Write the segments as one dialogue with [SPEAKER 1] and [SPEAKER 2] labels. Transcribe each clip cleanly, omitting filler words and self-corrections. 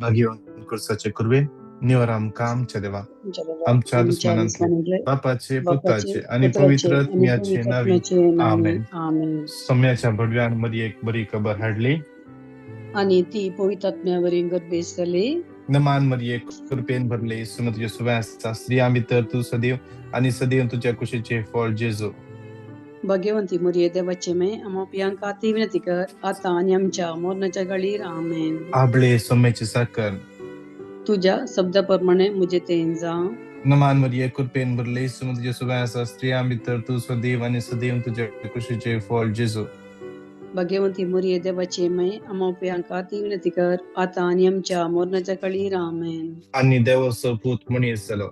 [SPEAKER 1] मागीर कुर्साचे कुर्वे निवर आमकां आमच्या देवा, आमच्या दुस्मानांतले, बापाचे, पुताचे आनी पवित्र आत्म्याचे नावी, आमेन. सोम्याच्या भडव्यान मरी एक बरी खबर हाडली
[SPEAKER 2] आनी ती पवित्र आत्म्यावरी गर्भेस्त जाली.
[SPEAKER 1] नमान मरिये, कृपेन भरले, सुम तुझे सुवे आसा, स्त्रियां भितर तूं सदैव आनी सदैव तुज्या कुशीचे फळ जेजू.
[SPEAKER 2] भाग्यवंती मरिये, देवाचे मे, आमा पियांक आती विनंती कर, आतां आनी आमच्या मरणाच्या घडीर. आमेन.
[SPEAKER 1] आबळे सोम्याचे साकर.
[SPEAKER 2] तुज्या शब्दा प्रमाणे म्हजे तें जावं.
[SPEAKER 1] नमान मरिये, कृपेन भरले, सुम तुझे सुवे आसा, स्त्रियां भितर तूं सदैव आनी सदैव तुज्या कुशीचे फळ जेजू.
[SPEAKER 2] भाग्यवंती मरिये, देवाचे मे, आमा पियांक आती विनंती कर, आतां आनी आमच्या मरणाच्या घडीर. आमेन.
[SPEAKER 1] आनी देवाचो पूत मनीस जालो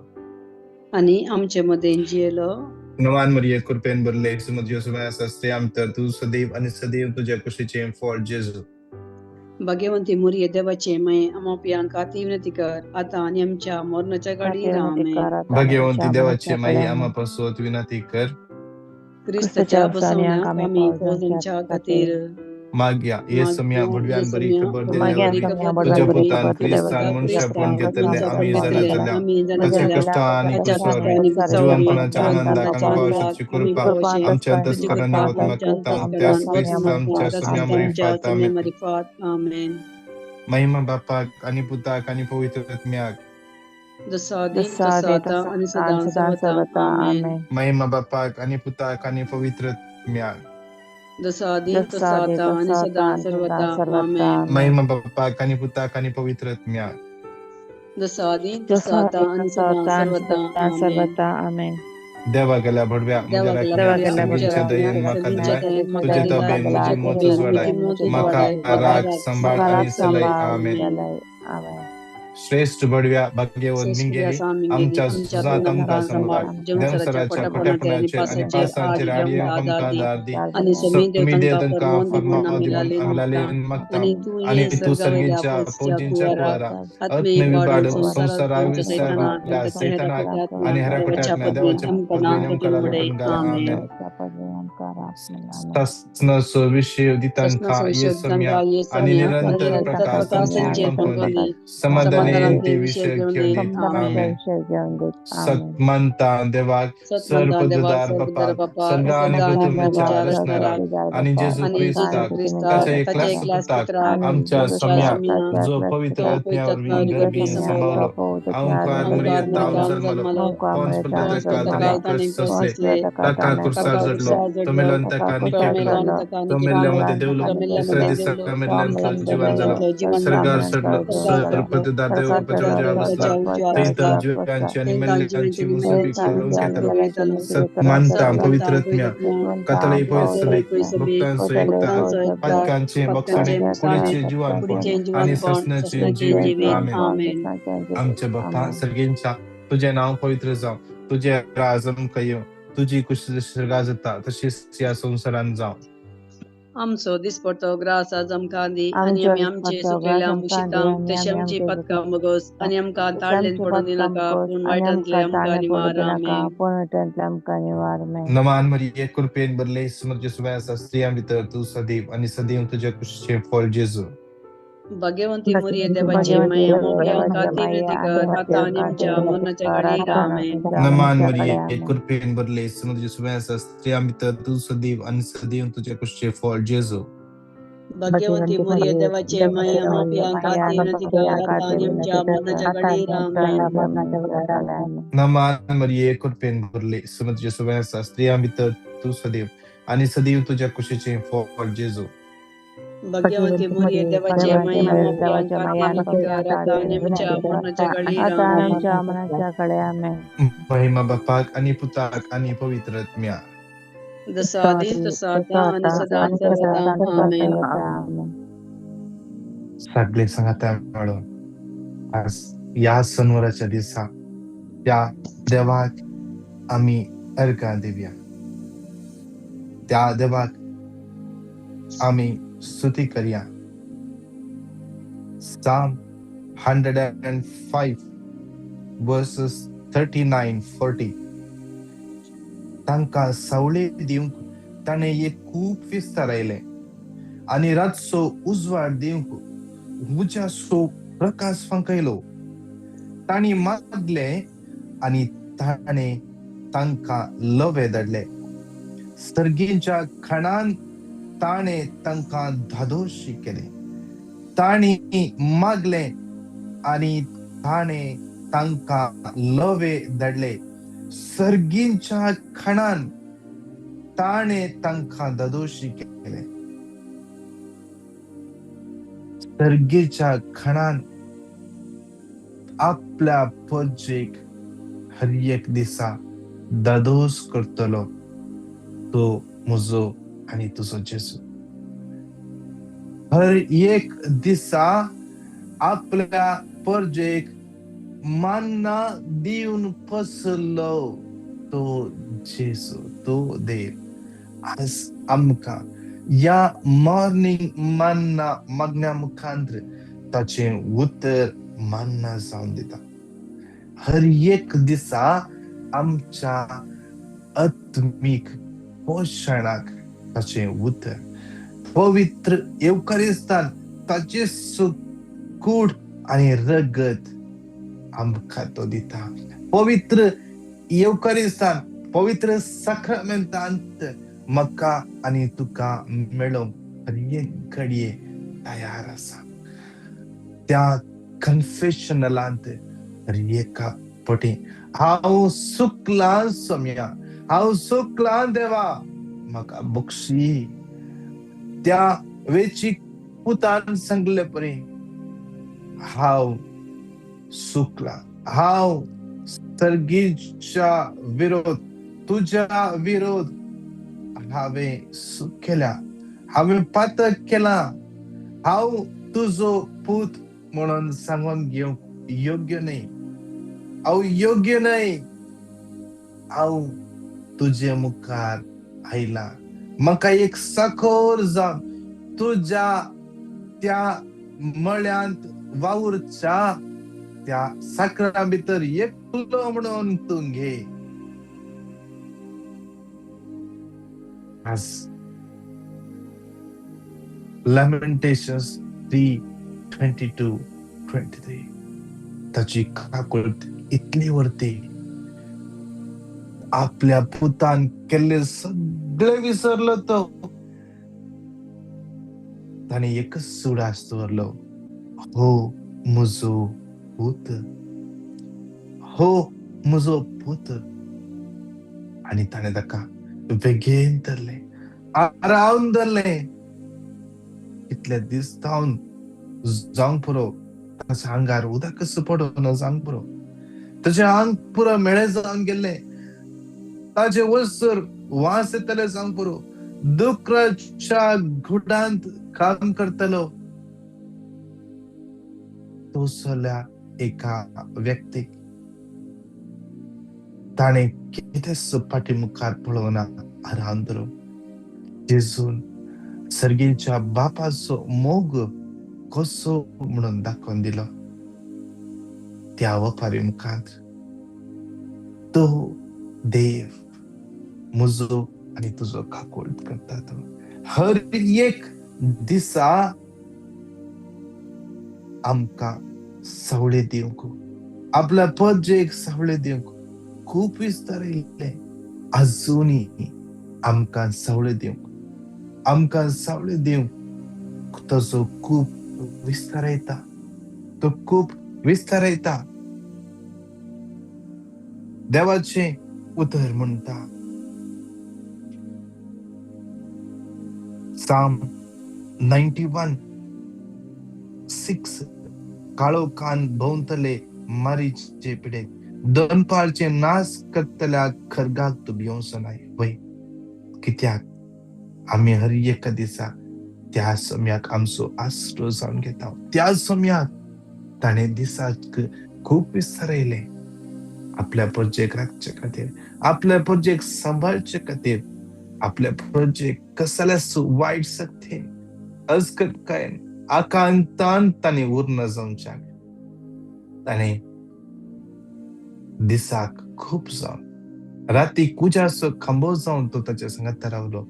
[SPEAKER 2] आनी आमचे मदें जियेलो.
[SPEAKER 1] नमान मरिये, कृपेन भरले, सुम तुझे सुवे आसा, स्त्रियां भितर तूं सदैव आनी सदैव तुज्या कुशीचे फळ जेजू.
[SPEAKER 2] भाग्यवंती मरिये, देवाचे मे, आमा पियांक आती विनंती कर, आतां आनी आमच्या मरणाच्या घडीर. आमेन.
[SPEAKER 1] भाग्यवंती देवाचे माई, आमा पासत विनंती कर.
[SPEAKER 2] क्रिस्ताच्या बसवण्याक आमी फौजांच्या खातीर.
[SPEAKER 1] मागया हे सम्या भडव्यान बरी खबर दिल्ल्या वरवीं तुज्या पुतान क्रिस्तान मनशापण घेतले आमी जाणा जाल्या ताच्या कश्टां आनी क्रुसा वरवीं जिवनपणाच्या आनंदाक आमी पावशाची कृपा आमच्या अंतस्करणांनी वत मागता त्याच क्रिस्त आमच्या सम्या मरिफात. आमेन. महिमा बापाक आनी पुताक आनी पवित्र आत्म्याक.
[SPEAKER 2] जसो आदी तसो आतां आनी सदां सर्वथा. आमेन.
[SPEAKER 1] महिमा बापाक आनी पुताक आनी पवित्र आत्म्याक.
[SPEAKER 2] जसो आदी तसो आतां आनी सदां सर्वथा. आमेन.
[SPEAKER 1] महिमा बापाक आनी पुताक आनी पवित्र आत्म्याक.
[SPEAKER 2] जसो आदी तसो आतां आनी सदां सर्वथा. आमेन.
[SPEAKER 1] देवा गेल्या भडव्या, म्हज्या राखण्या, सर्गींच्या दयेन म्हाका दिलाय तुजे तबेन म्हजी मौत उजवाडाय, म्हाका राग सांबाळ आनी सलय. आमेन. श्रेष्ठ बडव्या, भाग्यवंत मिंगेली, आमच्या झुजांत आमकां सांबाळ, देंवचाराच्या खोटेपणाचेर आनी पासांचेर आडयेंक आमकां आदार दी. समी देव तांकां फर्माव दिवन आमी मागता आनी तूं सर्गीच्या फौजींच्या कुळारा आत्मविबाड संवसारा विसरल्या सैतानाक आनी हेरा खोट्यातल्या देवाच्या पदवेन आमकां लोटून घाल. आमेन. सासणाचो विशय दितांकां ये सम्या आनी निरंतर प्रकाश तांचेर पंकवंदी, समाधानेन ते विशय घेवन दीत. आमेन. सतमंता देवाक, सर पदवीदार बापाक, सर्ग आनी पृथ्वीच्या रचणाराक आनी जेजू क्रिस्ताक, ताच्या एकल्याच पुताक, आमच्या सम्याक, जो पवित्र आत्म्या वरवीं गर्भीन सांबाळलो, अंकार मरिये तावन जल्मलो, पोन्स पिलाताक ताणें कश्ट सोंसले, ताका कुर्सार जडलो, तो मेलो ताका निखेपलो, तो मेल्ल्या मदें देंवलो, तिसऱ्या दिसा मेल्ल्यांतलो जिवन जालो, सर्गार चडलो, सर पदवीदार देव बापाच्या उजव्या बसला, थंय तान जिव्यांची आनी मेल्ल्यांची मुसबी करूंक येतलो. सतमानता पवित्र आत्म्या, कातळी पवित्र सभेक, भक्तांचो एकता, पातकांचे बक्षणे, कुडीचे जिवानपण आनी सासणाचे जिवीत. आमेन. आमच्या बापा सर्गेंच्या, तुजें नांव पवित्र जावं, तुजें राज आमकां येवं, तुजी कुशी जशी जाता तशीच ह्या संवसारांत जावं.
[SPEAKER 2] आमचो दिसपडतो ग्रास आज आमकां दी, आनी आमी आमचे सुकलेल्या मुशिता तशी आमची पातकां मगोस, आनी आमकां ताळलेन पडून दिनाका, पूण वायटांतले आमकां निवार. आमेन.
[SPEAKER 1] नमान मरिये, कृपेन भरले, सुमत सुवे आसा, स्त्रियां भितर तूं सदैव आनी सदैव तुज्या कुशीचें फळ जेजू.
[SPEAKER 2] भाग्यवंती मरिये, देवाची माई, आमकां विनंती कर, आतां आनी आमच्या मरणाच्या घडीर. आमेन.
[SPEAKER 1] नमान मरिये, कृपेन भरले, सुमत सुवे आसा, स्त्रियां भितर तूं सदैव आनी सदैव तुज्या कुशीचें फळ जेजू.
[SPEAKER 2] भाग्यवंती मरिये, देवाची माई, आमकां विनंती कर, आतां आनी आमच्या मरणाच्या घडीर. आमेन.
[SPEAKER 1] नमान मरिये, कृपेन भरले, सुमत सुवे आसा, स्त्रियां भितर तूं सदैव आनी सदैव तुज्या कुशीचें फळ जेजू.
[SPEAKER 2] भाग्यवंती मरिये, देवाची माई, आमकां विनंती कर, आतां आनी आमच्या मरणाच्या घडीर. आमेन.
[SPEAKER 1] महिमा बापाक आनी पुताक आनी पवित्र आत्म्याक.
[SPEAKER 2] जसो आदी तसो आतां आनी सदां सर्वदा. आमेन.
[SPEAKER 1] सगळे सांगाता मेळून आज ह्या सनवराच्या दिसा त्या देवाक आमी अर्घां दिवया, त्या देवाक आमी स्तुती करया. Psalm 105 verses 39-40. तांकां सावळी दिवंक ताणें एक खूब विस्तार आयलें आनी रातचो उजवाड दिवंक उज्याचो प्रकाश फांकयलो. तांणी मागलें आनी ताणें तांकां लवे धाडले. सर्गीच्या खणान ताणें तांकां धादोशी केलें. तांणी मागलें आनी ताणें तांकां लवे धाडले. सर्गीच्या खणान ताणें तांकां धादोशी केलें. सर्गीच्या खणान आपल्या परजेक हर एक दिसा दादोस करतलो तो म्हजो आनी तुजो जेजू. हर एक दिसा आपल्या परजेक मान्ना दिवन पसलो तो जेजू, तो देव. आज आमकां ह्या मॉर्निंग मान्ना मागण्या मुखांत ताचें उतर मान्ना जावन दिता. हर एक दिसा आमच्या आत्मीक पोशणाक ताचें उतर पवित्र येवकारिस्तान ताचें कूड आनी रगत आमकां तो दिता. पवित्र येवकारिस्तान पवित्र साक्रामेंतांत म्हाका आनी तुका मेळोवंक हर एक घडये तयार आसा. त्या कन्फेशनलांत हर एका पटी हांव सुकलां सोम्या, हांव सुकलां देवा, म्हाका बक्षी. त्या वेचीक पुतान सांगले परी हांव सुकलां, हांव सर्गीच्या विरोध तुज्या विरोध हांवें चूक केल्या, हांवें पातक केलां, हांव तुजो पूत म्हणून सांगून घेवंक योग्य न्हय, हांव योग्य न्हय, हांव तुजे मुखार आयला, म्हाका एक साखर जावन तुज्या त्या मळ्यांत वावुरच्या त्या साकरा भितर एकलो म्हणून तूं घे. आज Lamentations 3:22-23 ताची काकूट इतली वरती, आपल्या पुतान केल्ले सगळे विसरलो तो, ताणें एकच सुडास दवरलो, हो म्हजो पूत, हो म्हजो पूत. आनी ताणें ताका बेगीन धरलें, आरावन धरलें. कितले दीस जावन जावंक पुरो ताच्या आंगार उदक पडून जावंक पुरो, ताचें आंग पुरो मेळे जावन गेल्लें, ताचे वसर वास येतले जावंक पुरो, दुकराच्या घुडांत काम करतलो तो सल्या एका व्यक्तीक ताणें कितेंच फाटी मुखार पळोवना आरावन धरून जेजून सर्गीच्या बापाचो मोग कसो म्हणून दाखोवन दिलो त्या वपारी मुखार. तो देव म्हजो आनी तुजो काकूट करता. तो हर एक दिसा आमकां सावळे दिवंक, आपल्या पदजेक सावळे दिवंक खूब विस्तार येयल्ले, आजुनूय आमकां सावळे दिवंक, आमकां सावळे दिवंक तसो खूब विस्तार येता, तो खूब विस्तार येता. देवाचें उतर म्हणटा Psalm 91:6, काळोखान भोंवतले मारीचे पिडेक, दनपारचे नाश करतल्या खर्गाक तूं भियोवचो नाय. वय, कित्याक आमी हर एका दिसा त्या सम्याक आमचो आसरो जावन घेता. त्या सम्याक ताणें दिसाक खूब विस्तारयलें आपल्या प्रजेक राखचे खातीर, आपल्या प्रजेक सांबाळचे खातीर, आपल्या प्रजेक कसल्याच वायट शक्तीन अस्कटकायेन आकांतान ताणें उरना जावच्याक ताणें दिसाक खूब जावन राती कुजाचो खांबो जावन तो ताच्या सांगाता रावलो.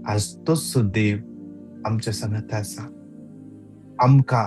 [SPEAKER 1] आज तोच देव आमच्या सांगाता आसा. आमकां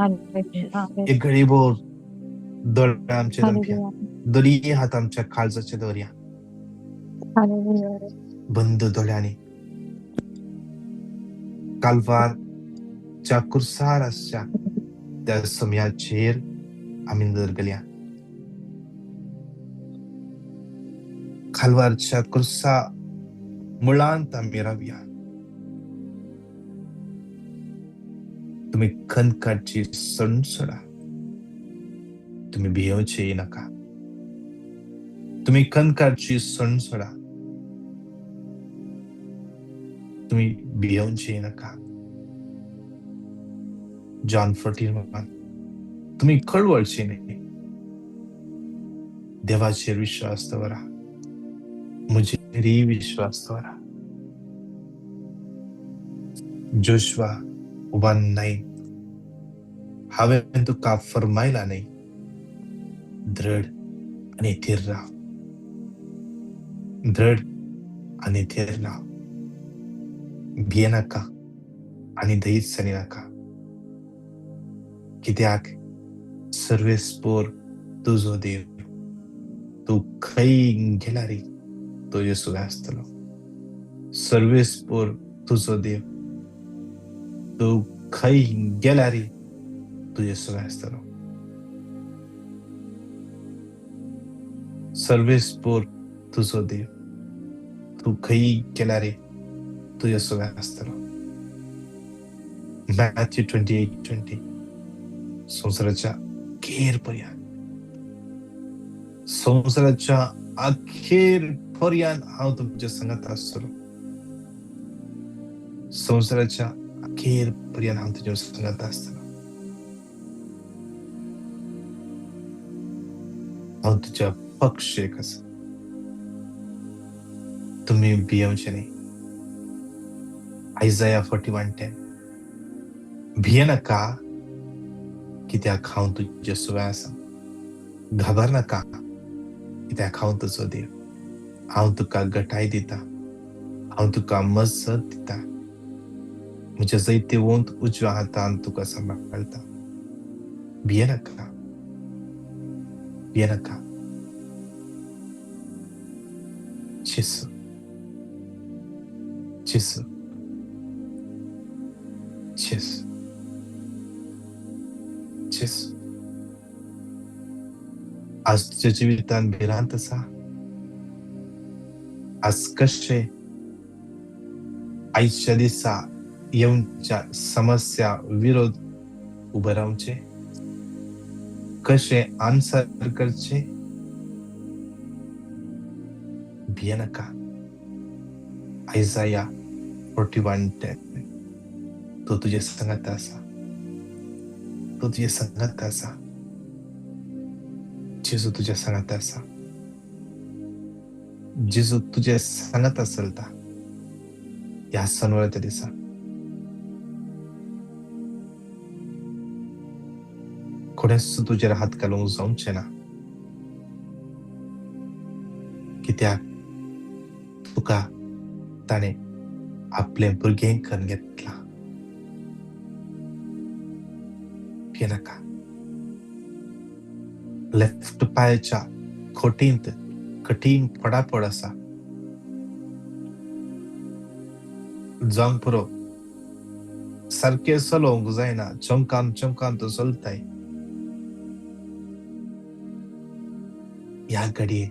[SPEAKER 1] एक घडीभर दोळे आमचे दमप्या, दोरी हात आमच्या काळजाचे दवरया, बंद दोळ्यांनी कालवारच्या कुर्सार आसच्या त्या समयाचेर आमी नदर घालया. कालवारच्या कुर्सा मुळांत आमी रावया. तुमी खंत काडची सणसणा, तुमी भियेवचे नाका. तुमी खंत काडची सणसणा, तुमी भियेवचे नाका. जॉन 14:1. तुमी कळवळचे न्ही, देवाचेर विश्वास दवरा, म्हजेरय विश्वास दवरा. जोशुआ 1:9. हांवें तुका फरमायला न्ही, दृढ आनी थीर राव, दृढ आनी थीर राव, भियेनाका आनी धैर्य जाली नाका, कित्याक सर्वेस्पोर तुजो देव, तूं खंय गेल्यार तुजे सुद्दां आसतलो. सर्वेस्पोर तुजो देव, तूं खंय गेल्यार तुजे सुद्दां आसतलो. सर्वेस्पोर तुजो देव, तूं खंय गेल्यार तुजे सुद्दां आसतलो. मॅथ्यू 28:20. संवसाराच्या अखेर पर्यंत, संवसाराच्या अखेर पर्यंत हांव तुमच्या संगात आसतलो. संवसाराच्या अखेर पर्यंत हांव तुज्या संगात आसतलो. हांव तुज्या पक्षेक आसा. तुमी भियेवचे न्ही. आयजाया 41:10. भियेनाका, कित्याक हांव तुजे सुवें आसा. घाबर नाका, कित्याक हांव तुजो देव. हांव तुका गटाय दिता, हांव तुका मजत दिता, म्हज्या जैतिवंत उजव्या हातान तुका सांबाळटा. भियेनाका, भियेनाका. जेसू, जेसू, जेसू, जेसू. आज तुज्या जिवितांत भिरांत आसा? आज कशें आयच्या दिसा येवच्या समस्या विरोध उबे रावचें, कशें आन्सर करचें? भियेनाका. आयजाया 41:10. तो तुजे संगात आसा, तो तुजे संगात आसा. जेजू तुज्या सांगात आसा, जेजू तुजे सांगात चलता ह्या सनवाराच्या दिसा. कोणेच तुजेर हात घालूंक जावचें ना, कित्याक तुका ताणें आपलें भुरगें करून घेतलां. भियेनाका. लेफ्ट पांयाच्या खोटींत कठीण पडापड आसा, जावंक पुरो, सारकें चलोवंक जायना, चमकान चमकान तूं चलताय. ह्या घडये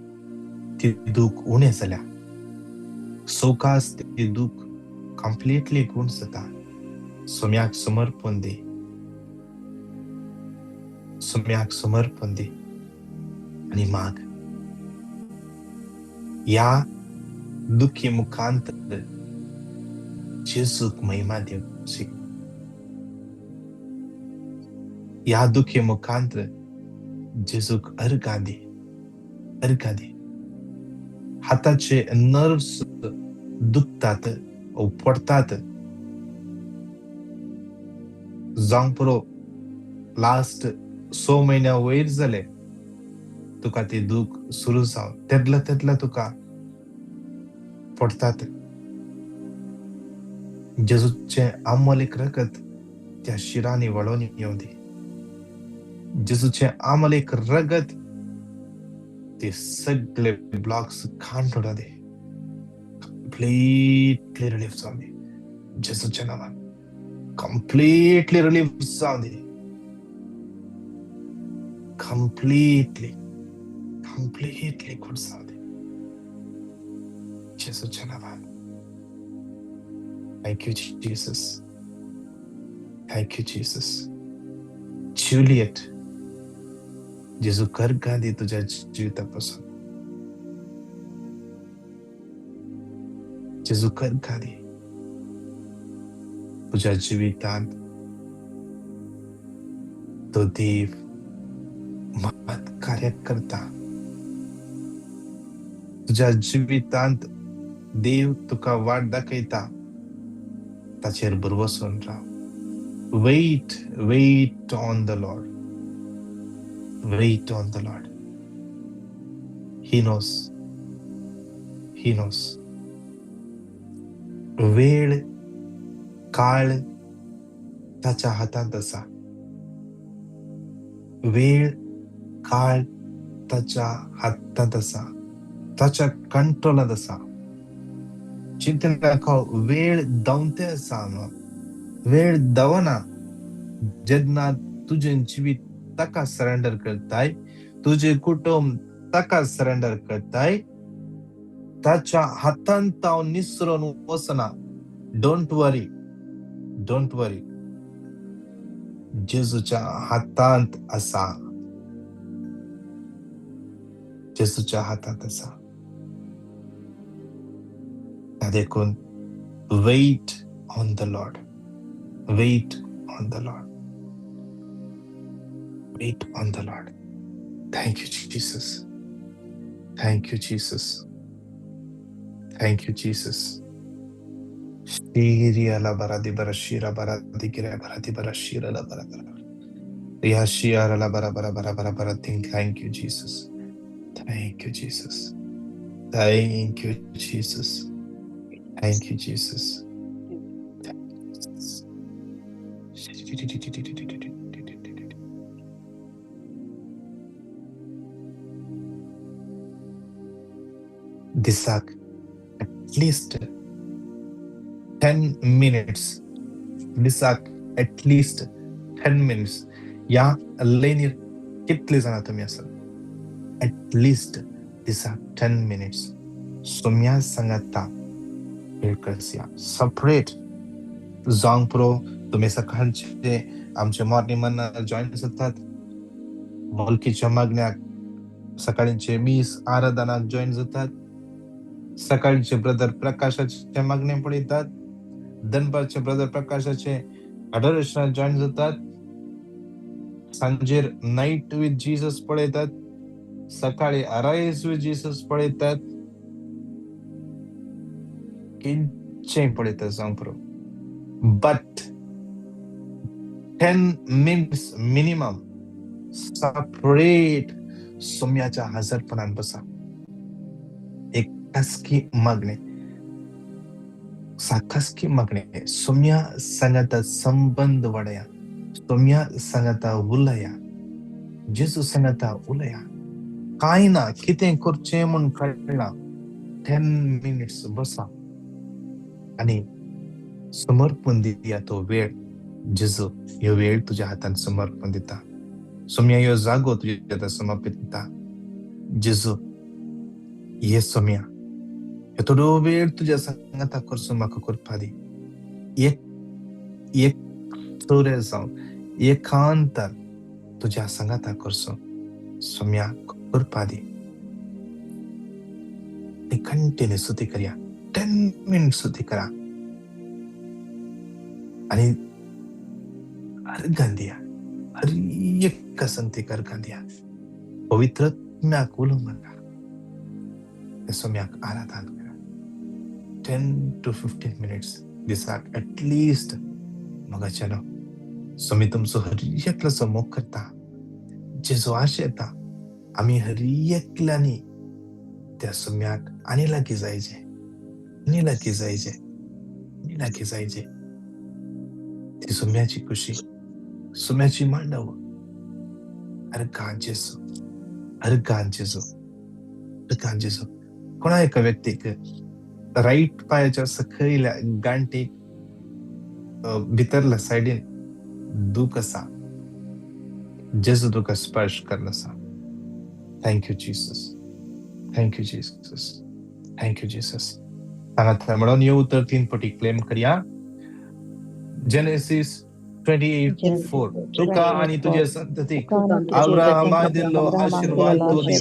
[SPEAKER 1] ती दूख उणें जाल्या, सवकास ती दूख कंप्लिटली गुण जाता. सोम्याक समर्पण दी, सोम्याक समर्पण दी आनी माग ह्या दुखी मुखांत जेजूक महिमा दिवची. ह्या दुखी मुखांत जेजूक अर्गां दी, अर्गां दी. हाताचे नर्व्स दुखतात, पडतात, जावंक पुरो, लास्ट 6 म्हयन्या वयर जाले तुका ती दूख सुरू जावन तेदला तेदला तुका पडतात. जेजूचें आमोलीक रगत त्या शिरांनी वळोवन येवं दी. जेजूचें आमलेक रगत ते सगळे ब्लॉक्स काडून दे, कंप्लीटली रिलीफ जावं दी जेजूच्या नांवान, कंप्लीटली रिलीफ जावं दी, कंप्लीटली कंप्लीटली गुड जावं दी जेजूच्या नांवान. Thank you Jesus, thank you Jesus. Juliet, जेजू करगा दी तुझ्या जिवितापासून, जेजू करगा दी तुझ्या जिवितांत तो देव महत् कार्य करता. तुझ्या जिवितांत देव तुका वाट दाखयता, ताचेर भरवसून राव. Wait, wait on the Lord, wait on the Lord. He knows, he knows. वेळ काळ ताच्या हातांत आसा, वेळ काळ ताच्या हातांत आसा, ताच्या कंट्रोलांत आसा. चिंतनाका, वेळ धांवते आसा न्हू, वेळ धांवना. जेन्ना तुजें जिवीत ताका सरेंडर करताय, तुजें कुटुंब ताका सरेंडर करताय, ताच्या हातांत हांव निसरून वचना. Don't worry, don't worry, जेजूच्या हातांत आसा, जेजूच्या हातांत आसा. देखून wait on the Lord, wait on the Lord, wait on the Lord. Thank you Jesus, thank you Jesus, thank you Jesus. Shiriala baradi bara shira baradi gira baradi bara shira la bara bara ya shira la bara bara bara bara bara. Thank you Jesus, thank you Jesus, thank you Jesus, thank you Jesus. दिसाक at least 10 minutes, दिसाक at least 10 minutes. ह्या लायनीर कितले जाणां तुमी आसात? At least दिसाक 10 minutes Saumya सांगाता वेळ करया, सेपरेट जावंक पुरो. तुमी सकाळचे आमचे मॉर्निंग मन्ना जॉयन जातात, मोलकीच्या मागण्याक सकाळचे मीस आराधनाक जॉयन जातात, सकाळचे ब्रदर प्रकाशाचे मागणे पळयतात, दनपारचे ब्रदर प्रकाशाचे अडोरेशनाक जॉयन जातात, सांजेर नायट विथ जीसस पळयतात, सकाळी अरायज विथ जीसस पळयतात, किंचें पळयतात जावंक पुरो. But 10 minutes minimum separate सोम्याच्या हजरपणान बसा. एक खासगी मागणे, खासगी मागणे, सोम्या सांगाता संबंध वाडया, सोम्या सांगाता उलया, जेजू सांगाता उलया. कांय ना, कितें करचें म्हूण कळना, 10 minutes बसा आनी समर्पण दिया तो वेळ. जेजू ह्यो वेळ तुज्या हातान समर्पण दिता, सोम्या ह्यो जागो तुज्या हातान समर्पण दिता. जेजू ये सोम्या, ह्यो थोडो वेळ तुज्या सांगाता करचो म्हाका करपा दी. एक एक थोडे जावन एकांतान तुज्या सांगाता करचो सोम्या करपा दी. कंटिन्यू स्तुती करया, 10 minutes स्तुती करा आनी अर्गां दिया, हर एक संतीक अर्गां दिया. पवित्रत्म्याक उलोवंक नाका, सोम्याक आराधन करा. 10 to 15 minutes दिसाक एटलिस्ट. मोगाचेलो सोमी तुमचो हर एकल्याचो मोग करता. जेजू आश येता आमी हर एकल्यांनी त्या सोम्याक आनी लागीं जायचे, आनी लागीं जायचे, आनी लागीं जायचे. ती सोम्याची खुशी, सोम्याची मांडव. अर्गां जेजू, अर्गां जेजू, अर्गां जेजू. कोणा एका व्यक्तीक रायट पांयाच्या सकयल्या गांठीक भितरल्या सायडीन दूख आसा, जेजू तुका स्पर्श करना आसा. Thank you Jesus, thank you Jesus, thank you Jesus. हांगा म्हणून ह्यो उतर तीन पटी क्लेम करया. जेनेसीस 28:4, तुका आनी तुजे संततीक अब्राहमा दिल्लो आशीर्वाद तो दी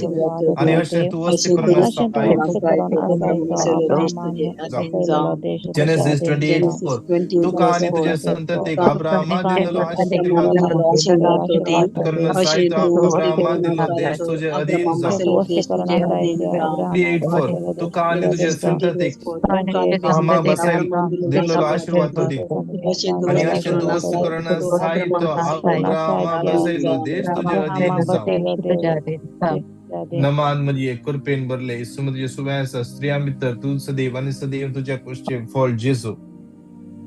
[SPEAKER 1] आनी अशें तूं वस्ती करून आसताय. जेनेसीस 28:4, तुका आनी तुजे संततीक अब्राहमा दिल्लो आशीर्वाद करून आसाय तो अब्राहमा दिल्लो देश तुजे अधीन जावं. 28:4, तुका आनी तुजे संततीक अब्राहमा बसयल दिल्लो आशीर्वाद तो दी आनी अशें तूं वस्ती करून आसाय तो अब्राहमा बसयलो देश तुजे अधीन जावं. नमान मरिये, कृपेन भरले, येसू तुजे सुवें आसा, स्त्रियां भितर तूं सदैव आनी सदैव तुज्या कुशीचें फळ जेजू.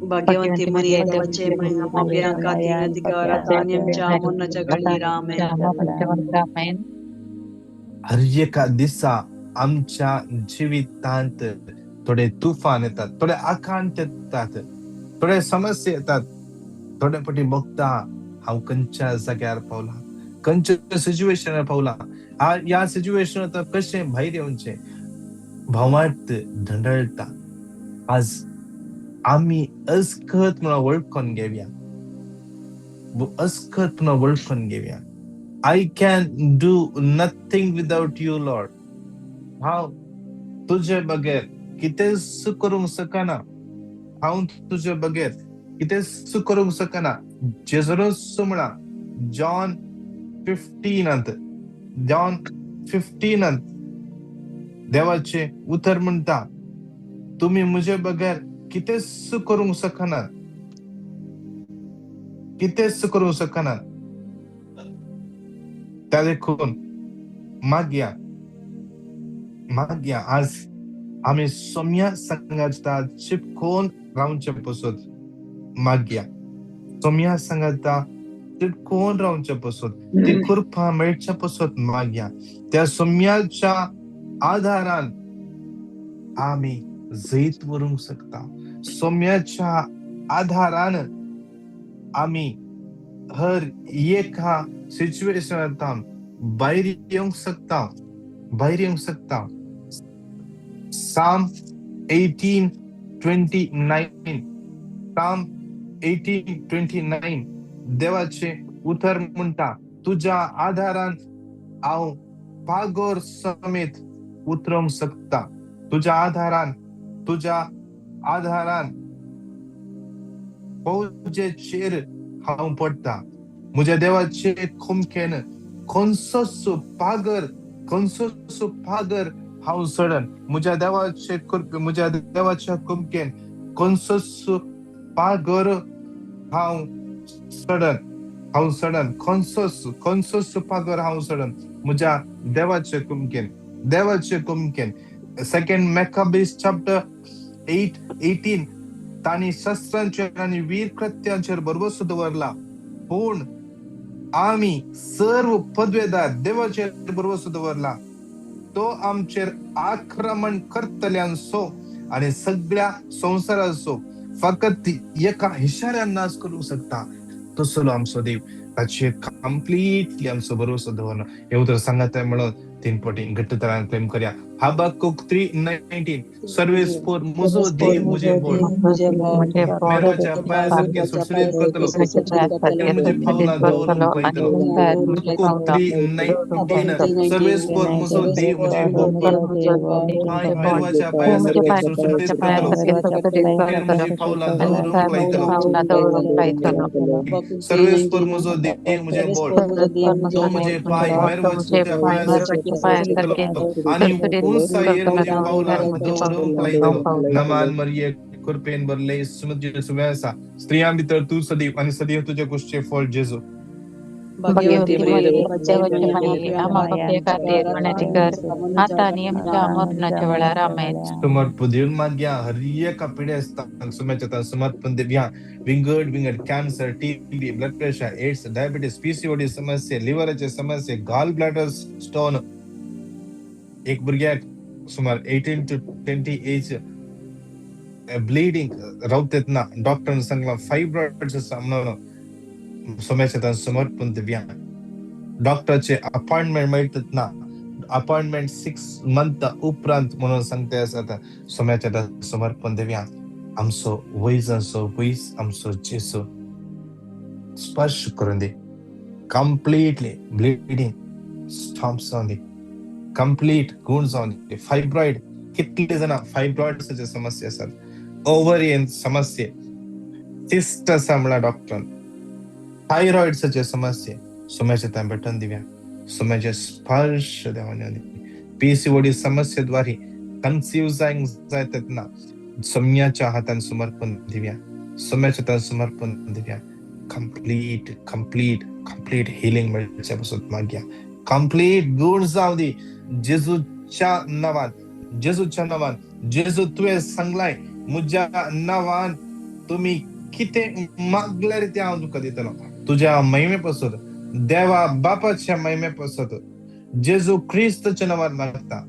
[SPEAKER 2] भाग्यवंती मरिये, देवाचे माई, पापयां खातीर अधिकार आतां आनी आमच्या मरणाच्या घडयेर. आमेन.
[SPEAKER 1] हर एका दिसा आमच्या जिवितांत थोडे तुफान येतात, थोडे आकांत येतात, थोडे समस्या येतात. थोडे पटी बघता हांव खंयच्या जाग्यार पावला, खंयच्या सिच्युएशनार पावला, ह्या सिच्युएशन आतां कशें भायर येवचें, भावार्थ धंडळटा. आज आमी अस्खत म्हणून वळखून घेवया, अस्खत म्हणून वळखून घेवया. I can do nothing without you Lord. हांव तुजे बगैर कितेंच करूंक शकना, हांव तुजे बगैर कितेंच करूंक शकना. जेजूनच म्हणा जॉन 15, जॉन 15 देवाचे उतर म्हणटा, तुमी म्हजे बगैर कितेंच करूंक शकनात, कितेंच करूंक शकनात. त्या देखून मागया, मागया. आज आमी सोम्या सांगाता चिपकोन रावचे पसत मागया, सोम्या सांगाता चिपकोन रावचे पसत, ती कृपा मेळचे पसत मागया. त्या सोम्याच्या आधारान आमी जैत व्हरूंक शकता. सोम्याच्या आधारान आमी हर एका सिच्युएशनांत भायर येवंक शकता, भायर येवंक शकता. Psalm 18:29, Psalm 18:29 देवाचे उतर म्हणटा, तुज्या आधारान हांव पागोर समेत उतरोंक शकता. तुज्या आधारान, तुज्या आधारान फौजेचेर हांव पडटा. म्हज्या देवाचे खुमकेन खंयचोच पागर, खंयचोच पागर हांव चडन. म्हज्या देवाचे कृपे, म्हज्या देवाच्या कुमकेन खंयचोच पागर हांव चडन, हांव चडन. खंयचोच, खंयचोच पागर हांव चडन म्हज्या देवाचे कुमकेन, देवाचे कुमकेन. सेकंड मेकाबीस चॅप्टर 8:18, तांणी शस्त्रांचेर आनी वीर कृत्यांचेर भरवंसो दवरला, पूण आमी सर्व पदवेदार देवाचेर भरवंसो दवरला. तो आमचेर आक्रमण करतल्यांचो आनी सगळ्या संवसाराचो फकत एका इशाऱ्यान नाश करूंक शकता. तसलो आमचो देव, ताचेर कंप्लिटली आमचो भरवंसो दवरना. हें उतर सांगता म्हणून तीन पटी घट्ट तरान क्लेम करया. हबक्कुक 3:19, सर्वेस्पोर म्हजो देव म्हजें बळ, मेरवाच्या पांया सारकें सुटसुटीत करतलो, म्हजी पावलां दवरूंक लायतलो. हबक्कुक 3:19, सर्वेस्पोर म्हजो देव म्हजें बळ, मेरवाच्या पांया सारकें सुटसुटीत करतलो, म्हजी पावलां दवरूंक लायतलो. सर्वेस्पोर म्हजो देव म्हजें बळ, तो म्हजे पांय मेरवाच्या पांया सारकें आनी उंचायेर म्हजी पावलां दवरूंक लायतलो. नमान मरिये, कृपेन भरले, येसू तुजे सुवें आसा, स्त्रियां भितर तूं सदैव आनी सदैव तुज्या कुशीचें फळ जेजू.
[SPEAKER 2] भाग्यवती मरिये,
[SPEAKER 3] देवाची माई, आम्हा पापया खातीर विनंती कर, आता आनी आमच्या मरणाच्या वेळार. आमेन.
[SPEAKER 1] समर्पण दिवन मागया हर एका पिडेस्तांक सोम्याच्या समर्पण दिवया. विंगड विंगड cancer, TB, blood pressure, AIDS, diabetes, PCOD समस्या, लिव्हराचे समस्या, गॉल ब्लॅडर स्टोन, एक भुरग्याक सुमार 18 to 20 age bleeding रावतेत ना, डॉक्टरान सांगला फायब्रॉइड्स आसा म्हणून, सोम्याच्या समर्पण दिवया. डॉक्टराचे अपॉइंटमेंट मेळटत ना, अपॉइंटमेंट 6 मंथ उपरांत म्हणून सांगते आसात, सोम्याच्या समर्पण दिवया. आमचो वैजांचो वैज आमचो जेजू स्पर्श करून दी, कंप्लीटली ब्लिडींग स्टॉप जावन दी, कंप्लीट गुण जावन दी. फायब्रॉइड, कितले जाणां फायब्रॉइड्साचे समस्या आसात, ओवरियन समस्या, सिस्ट आसा म्हणल्यार डॉक्टरान, थायरॉइड्साचे समस्या, सोम्याचे थंय भेटून दिवया. सोम्याचे स्पर्श देवान येवन दी. पीसीओडी समस्येद्वारे कन्सीव जावंक जाय तेन्ना सोम्याच्या हातान समर्पण दिवया, सोम्याच्या हातान समर्पण दिवया. कंप्लीट कंप्लीट कंप्लीट हिलिंग मेळचे पासून मागया, कंप्लीट गुण जावं दी जेजूच्या नांवान, जेजूच्या नांवान. जेजू तुवें सांगलाय म्हज्या नांवान तुमी कितें मागल्यार तें हांव तुका दितलो. तुज्या महिमे पासत, देवा बापाच्या महिमे पासत, जेजू क्रिस्तच्या नांवान मागता.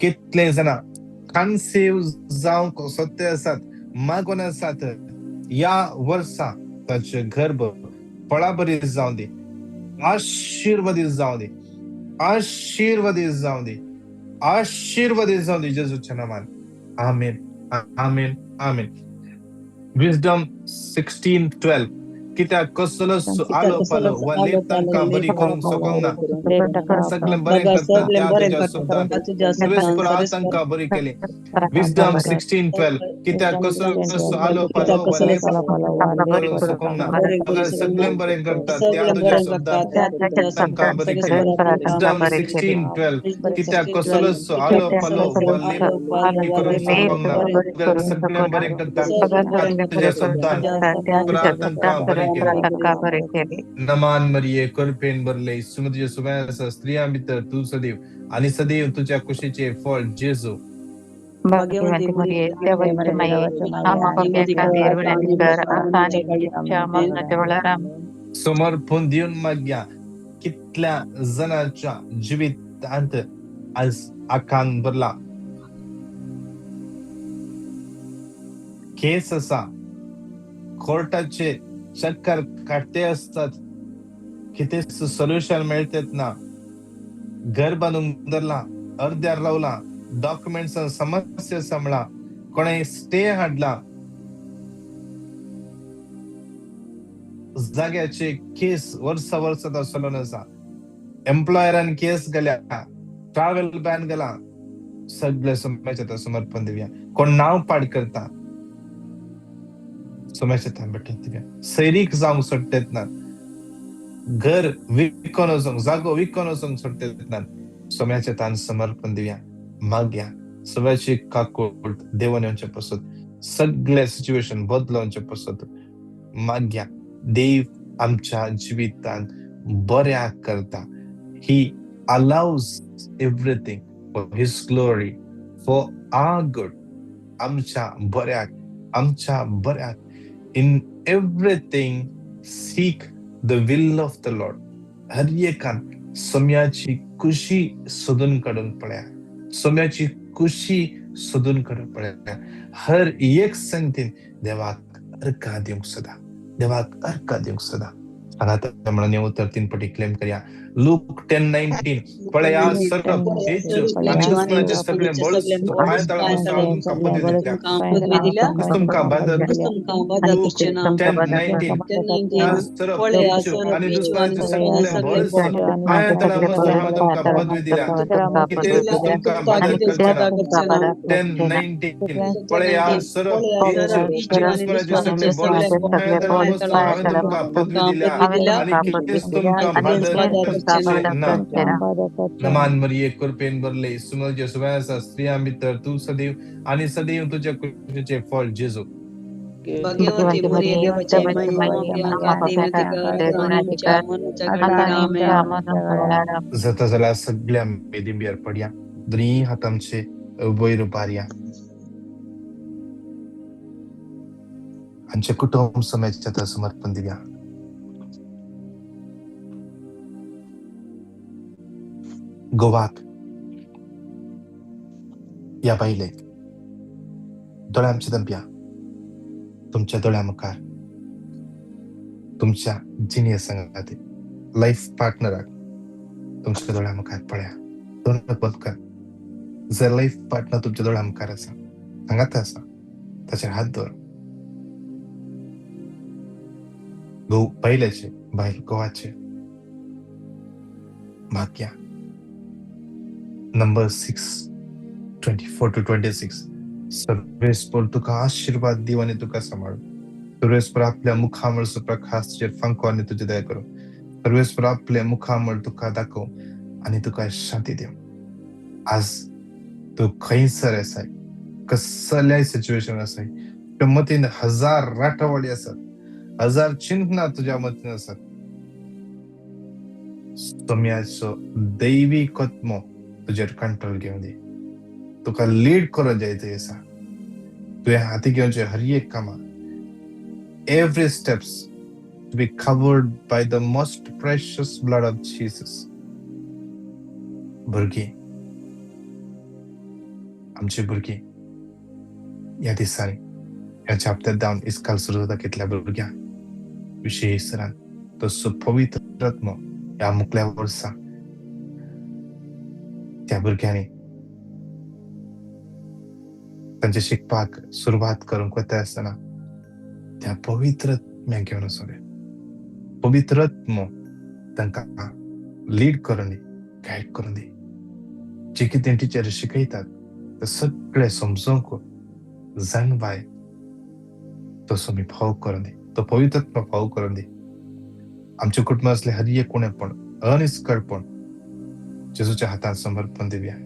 [SPEAKER 1] कितले जाणां कन्सीव जावंक सोदते आसात, मागून आसात, ह्या वर्सा ताचे गर्भ फळाबरी जावं दी, आशिर्वादीत जावं दी, आशिर्वादीत जावं दी, आशिर्वादीत जावं दी जेजूच्या नांवान. आमेन, आमेन, आमेन. विजडम 16:12. कित्याक कसलोच आलो पालो वा लेप तांकां बरी करूंक शकूंक ना, सगळें बरें करता त्या तुज्या शब्दान, तुवें तांकां बरी केली. विजडम 16:12. कित्याक कसलोच आलो पालो वा लेप करूंक शकूंक ना, सगळें बरें करता त्या तुज्या शब्दान, तांकां बरी केली. विजडम 16:12. कित्याक कसलोच आलो पालो वा लेप करूंक शकूंक ना, सगळें बरें करता तुज्या शब्दान, तांकां बरी केली. नमान मरिये, कृपेन भरले, सुमतीचे सुवास, स्त्रियां भितर तूं सदैव आनी सदैव तुज्या कुशीचे फळ जेजू.
[SPEAKER 3] भाग्यवती मरिये, देवाची माई, आम्हा पापया खातीर विनंती कर, आता आनी आमच्या मरणाच्या वेळार. आमेन.
[SPEAKER 1] समर्पण दिवन मागया. कितल्या जाणांच्या जिवितांत आज आकांत भरला, केस आसा, कोर्टाचे चक्कर काडते असतात, कितेंच सोल्युशन मेळतेत ना, घर बांदूंक धरला, अर्द्यार रावला, डॉक्युमेंट्स समस्या सांबळा, कोणें स्टे हाडला, जाग्याचे केस वर्सा वर्सा चलून आसा, एम्प्लॉयरान केस घाल्या, ट्रॅव्हल बॅन घाला, सगळे सोम्याच्या समर्पण दिवया. कोण नांव पाड करता, सोम्याच्या भेटून दिवया. सैरीक जावंक सोडटेत ना, घर विकोन वचूंक, जागो विकोन वचूंक सोडटेत ना, सोम्याच्या तान समर्पण दिवया. मागया सगळ्याची काकूट देवान येवचे पासत, सगळे सिच्युएशन बदलोवचे पासत मागया. देव आमच्या जिवितांत बऱ्या करता. He allows everything for his glory, for our good. आमच्या बऱ्याक, आमच्या बऱ्याक. In everything seek the will of the Lord. हर एकान सोम्याची खुशी सोदून काडून पळया, सोम्याची खुशी सोदून काडून पळया. हर एक संगतीन देवाक अर्का दिवंक सदा, देवाक अर्का दिवंक सदा. हांगा म्हणून उतर 3 पटी क्लेम करया. लूक 10:19. पळया सरप आनी दुस्मनाचे सगळे बळ पांय तळा तुमकां पदवी दिल्या, तुमकां बादर. लूक 10:19. सरप आनी दुस्मनाचे सगळे बळ पांय तळा तुमकां पदवी दिल्या, कितें तुमकां बादर करचे ना. 10:19. पळया सरप आणि दुस्मनाचे सगळे बळ पांय तळा हांवें तुमकां पदवी दिल्या आनी कितेंच तुमकां बादर करचे ना. नमान मरिये, कृपेन भरले, सुमलचे सुवास, स्त्रियां भितर तूं सदैव आनी सदैव तुज्या कुशीचे फळ जेजू.
[SPEAKER 2] भाग्यवंती मरिये देवाची माये आमकां विनंती कर आनी आमच्या मरणाच्या घडयेर आमेन.
[SPEAKER 1] जाता जाल्यार सगळ्या मेदिंबियार पडया, दोनी हात आमचे वयर उबारया, आमचे कुटुंब समेत समर्पण दिवया. गोवाक ह्या बायलेक दोळे आमचे दंपया, तुमच्या दोळ्या मुखार तुमच्या जिणये संगात लायफ पार्टनराक तुमच्या दोळ्या मुखार पळया. दोन बंद कर. जर लायफ पार्टनर तुमच्या दोळ्या मुखार आसा, सांगात आसा, ताचेर हात दवर. घोव बायलेचे, बायल घोवाचे. भाग्या नंबर 6 24 to 26. सर्वेस्पर तुका आशीर्वाद दिव आनी तुका सांबाळू. सर्वेस्पर आपल्या मुखामळ प्रकाशचेर फांको आनी तुजी दया करूं. सर्वेस्पर आपल्या मुखामळ तुका दाखोव आनी तुका शांती दिव. आज तूं खंयसर आसाय, कसल्याय सिच्युएशन आसाय, तुज्या मतीन हजार राटावळी आसात, हजार चिंतना तुज्या मतीन आसात, सोम्याचो दैवी कत्मो तुजेर कंट्रोल घेवन दी. तुका लीड करूंक जाय थंय आसा. तुवें हाती घेवचे हर एक कामां, every steps to be covered by the most precious blood of Jesus. भुरगीं, आमची भुरगीं ह्या दिसांनी ह्या चॅप्टर जावन इस्काल सुरू जाता कितल्या भुरग्यांक विशेश तरान तो पवित्र आत्मो ह्या मुखल्या वर्सा त्या भुरग्यांनी तांचे शिकपाक सुरवात करूंक वता आसतना त्या पवित्र आत्म्याक घेवन वचूं. पवित्र आत्मो तांकां लीड करून दी, गायड करून दी. जे कितें टिचर शिकयतात ते सगळें समजूंक जाणवाय तसो मी फाव करून दी, तो पवित्र आत्मा फाव करून दी. आमच्या कुटुंबांतले हर एक कोणेपण अनिस्कळपण जेजूच्या हातांत समर्पण दिवया.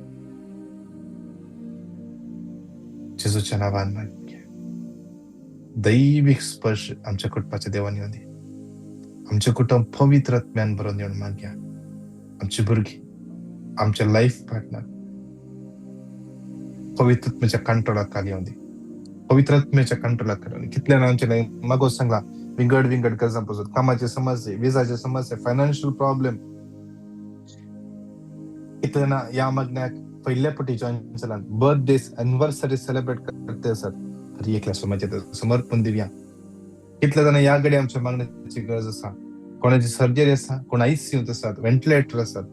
[SPEAKER 1] जेजूच्या नांवान मागया. दैवीक स्पर्श आमच्या कुटुंबाच्या देवान येवन दी. आमचें कुटुंब पवित्र आत्म्यान भरून येवन मागया. आमची भुरगीं, आमचे लायफ पार्टनर पवित्र आत्म्याच्या कंट्रोलाक खाली येवन दी. पवित्र आत्म्याच्या कंट्रोलाक खाली येवन दी. कितल्या आमचे मागो सांगला विंगड विंगड गरजां पसून, कामाचे समस्ये, विजाचे समस्ये, फायनान्शियल प्रॉब्लेम, कितले जाणां ह्या मागण्याक पयल्या पटी जॉईन जालात, बर्थडे एनिवर्सरी सेलिब्रेट करते आसात, तरी एकल्या समाजाचे समर्पण दिवया. कितले जाणां ह्या घडये आमच्या मागण्याची गरज आसा, कोणाची सर्जरी आसा, कोण आयसीयूत आसात, व्हेंटिलेटर आसात,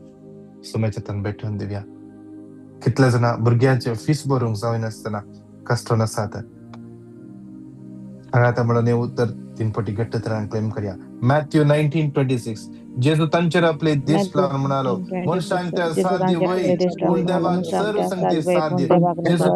[SPEAKER 1] समाजाच्या हातान भेटून दिवया. कितले जाणां भुरग्यांचे फीस भरूंक जायनासतना कश्टान आसात, हांगा आतां म्हणून उतर तीन पटी घट्ट तरान क्लेम करया. मॅथ्यू 19:26. जेजू तांचेर आपले दिश्ट लावन म्हणालो, मनशांक ते असाध्य वय, पूण देवाक सर्व संगती साध्य. जेजू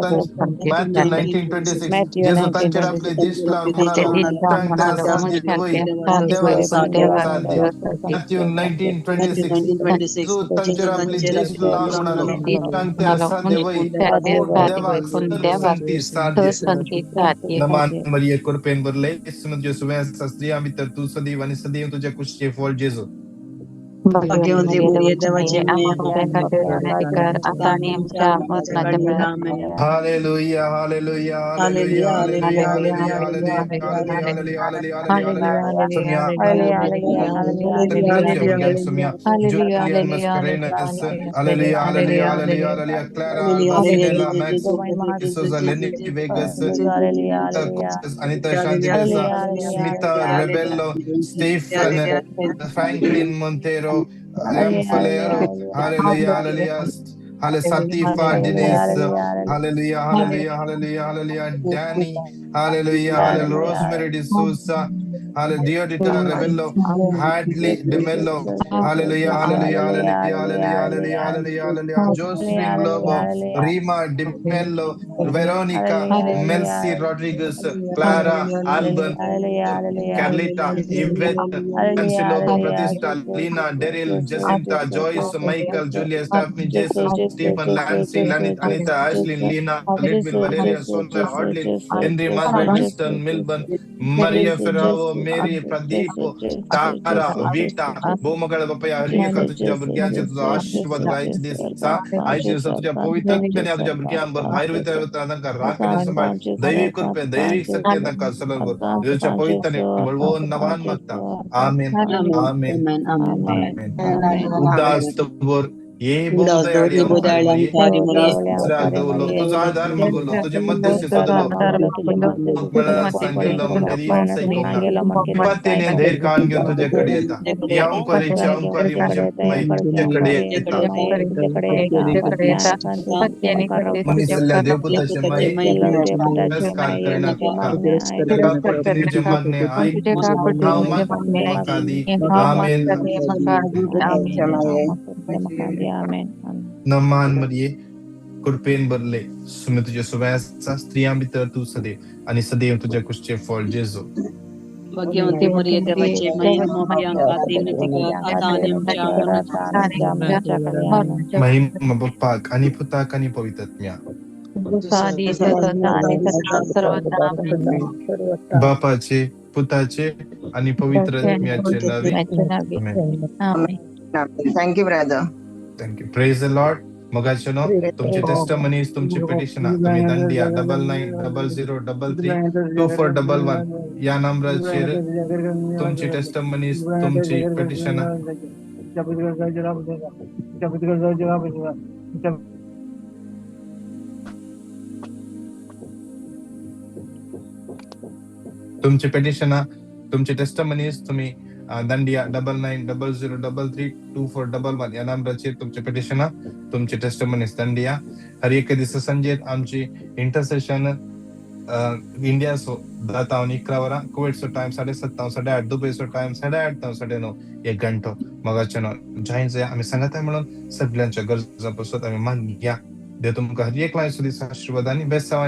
[SPEAKER 1] मॅथ्यू 19:26. जेजू तांचेर आपले दिश्ट लावन म्हणालो, मनशांक ते असाध्य वय, पूण देवाक सर्व साध्य. मॅथ्यू 19:26. जेजू तांचेर आपले दिश्ट लावन म्हणालो, मनशांक ते असाध्य वय, पूण देवाक सर्व संगती साध्य. नमान मरिये कृपेन भरले, येशू सुवें आसा, स्त्रियां भितर तूं सदैव आनी सदैव तुज्या कुशीचे फळ जेजू.
[SPEAKER 2] भाग्यवंती मरिये देवाची माये आमच्या मरणाच्या वेळार आमेन.
[SPEAKER 1] Hallelujah, hallelujah, hallelujah, hallelujah, hallelujah, hallelujah, hallelujah, hallelujah, hallelujah. Soumya, सगळ्यांच्या भुरग्यांक Soumya, Julian Mascarenhas, hallelujah, hallelujah, hallelujah, hallelujah, Clara, Albasinella, Max D'Souza, Lenny Vegas, Anita Shanti Desa, Smita Rebello, Stephen, Franklin Montero, M. Falero, hallelujah, hallelujah, hallelujah, Satifa, Denise, hallelujah, hallelujah, hallelujah, hallelujah, Danny, hallelujah, hallelujah, Rosemary D'Souza, Diodita Rebello, Hadley DeMello, Hallelujah, Hallelujah, Hallelujah, Hallelujah, Hallelujah, Hallelujah, Hallelujah, Josephine Lobo, Rima DeMello, Veronica, Melcy Rodriguez, Clara, Alban, Carlita, Yvette, Nancy Lobo, Pratista, Lina, Daryl, Jacinta, Joyce, Michael, Julia, Stephanie, Jason, Stephen, Lancy, Lanit, Anita, Ashlyn, Lena, Lidville, Valeria, Sonia, Audley, Henry, Margaret, Winston, Milburn, Maria Ferrao, Mary, Pradeep, Tara, Vita, भोमगळ बापया हर एका तुझ्या भुरग्यांचे तुझा आशीर्वाद आयचे दिसा आयचे दिसा तुझ्या पवित्रतेने तुझ्या भुरग्यांवर भायर वयता तांकां राखणे सांबाळ दैवी कृपे दैवीक शक्ती तांकां सलग तुझ्या पवित्रने बळवून नवान मागता. आमेन आमेन आमेन. उदास तवर ये तुझा आधार मागवलो, तुझे मध्यस्थ सदलो, कृपातेने धैर्य कान घेऊन तुझ्याकडे येता. यावंकरी तुझ्याकडे येता. मनीसल्या देवपुताचे माई तिरस्कार करिनाका, तुझे मागणे ऐक, हांव मागता दी. आमेन. नमान मरिये, कृपेन भरले, सुमे तुझे सुवे आसा, स्त्रियां भितर तूं सदैव आनी सदैव तुज्या कुशचें फळ जेजू.
[SPEAKER 2] भाग्यवंती मरिये, देवाचे माये, आमच्या विनंती कर, आता आनी आमच्या मरणाच्या
[SPEAKER 1] महिमा बाप्पाक आनी पुताक आनी पवित्र. बापाचे पुताचे आनी पवित्र आत्म्याचे नावे. आमेन.
[SPEAKER 4] Thank you brother.
[SPEAKER 1] Thank you. Praise the Lord. मोगाचे न्हू, तुमची टेस्टमनीज, तुमची पिटिशनां तुमी दांडिया 9900332411 ह्या नंबराचेर तुमची टेस्टमनीज, तुमची पिटिशनां तुमची पिटिशनां, तुमची टेस्टमनीज तुमी दांडिया 9900332411 ह्या नंबराचेर तुमचे पिटिशनां, तुमचे टेस्टमनीज दांडिया. हर एक दिसा संजेत आमची इंटरसेशन इंडियाचो 10 तावन 11 वरां, कुवेटचो टायम 7:30 तावन 8:30, दुबयचो टायम 8:30 तावन 9:30 एक घंटो. मोगाचे न्हू, जॉयन जाया आमी सांगता म्हणून सगळ्यांच्या गरजां पसत आमी मागया. देव तुमकां हर एक लायन सुदीस आशिर्वाद आनी बेसांव.